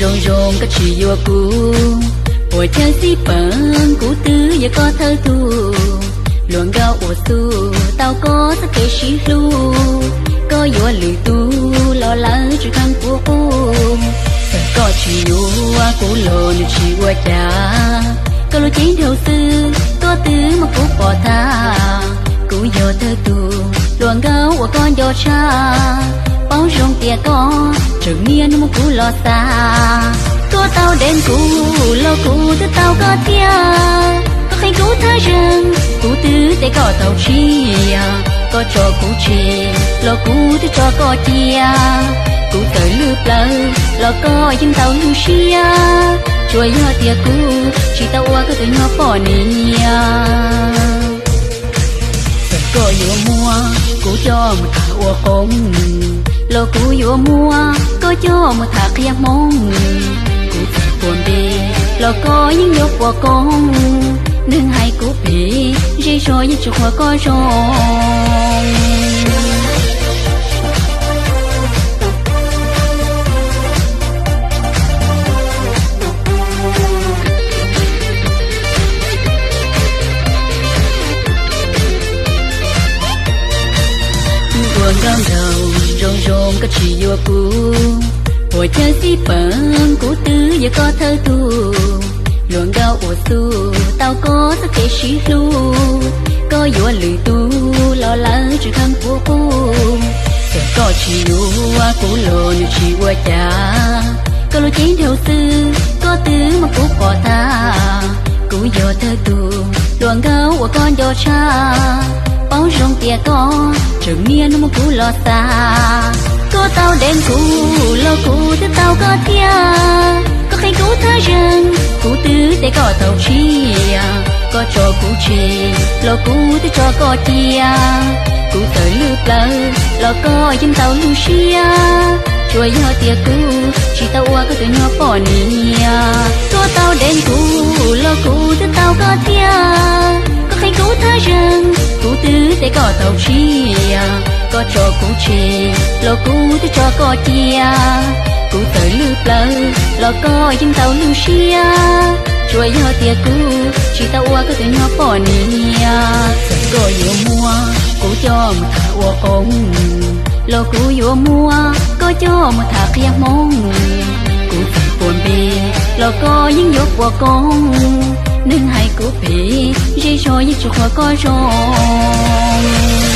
Zoo zoo koj tsis yuav kuv, puas chawj xib peem kuv twb yog koj thawj tug. Hluas nkauj ua xu tau koj txoj kev sib hlub, koj yuav lwm tus los lawv tsis kheev puv qub. Txawm koj tsis yuav kuv los nws tsis ua cas, koj lub ceeb dhau xwb koj twb muab kuv pom tag. Kuv yog thawj tug hluas nkauj uas koj nco tshaj, paub zoo tias koj tseem niaj hnub muab kuv los xa. Koj tau deev kuv los kuv twb tau koj thiab, koj qhia kuv thaj zeeg kuv twb teb koj tau tshiab. Koj tso kuv tseg los kuv twb tso koj cia, kuv txawm lwj plawv los koj yeej tau lwj siab. Tsuas yog tias kuv tsis tau ua koj tus nyuag poj niam. Txawm koj yuav muab kuv coj mus tham ua qoob, los kuv yuav muab koj coj mus tham qhia Hmoob. Kuv txawm puas npe los koj yeej yuav puas koob, neeg hais kuv phem zej zog yeej tsis qhuas koj zoo. Hluas nkauj nraug zoo zoo koj tsis yuav kuv, puas chawj xib peem kuv twb yog koj thawj tug. Hluas nkauj ua xu tau koj txoj kev sib hlub, koj yuav lwm tus los lawv tsis kheev puv qub. Txawm koj tsis yuav kuv los nws tsis ua cas, koj lub ceeb dhau xwb koj twb muab kuv pom tag. Kuv yog thawj tug hluas nkauj uas koj nco tshaj, paub zoo tias koj tseem niaj hnub muab kuv los xa. Koj tau deev kuv los kuv twb tau koj thiab, koj qhia kuv thaj zeeg kuv twb teb koj tau tshiab. Koj tso kuv tseg los kuv twb tso koj cia, kuv txawm lwj plawv los koj yeej tau lwj siab. Tsuas yog tias kuv tsis tau ua koj tus nyuag poj niam. Koj tau deev kuv los kuv twb tau koj thiab, koj qhia kuv thaj zeeg kuv twb teb koj tau tshiab. Koj tso kuv tseg los kuv twb tso koj cia, kuv txawm lwj plawv los koj yeej tau lwj siab. Tsuas yog tias kuv tsis tau ua koj tus nyuag poj niam. Txawm koj yuav muab kuv coj mus tham ua qoob, los kuv yuav muab koj coj mus tham qhia Hmoob. Kuv txawm puas npe los koj yeej yuav puas koob, neeg hais kuv phem zej zog yeej tsis qhuas koj zoo.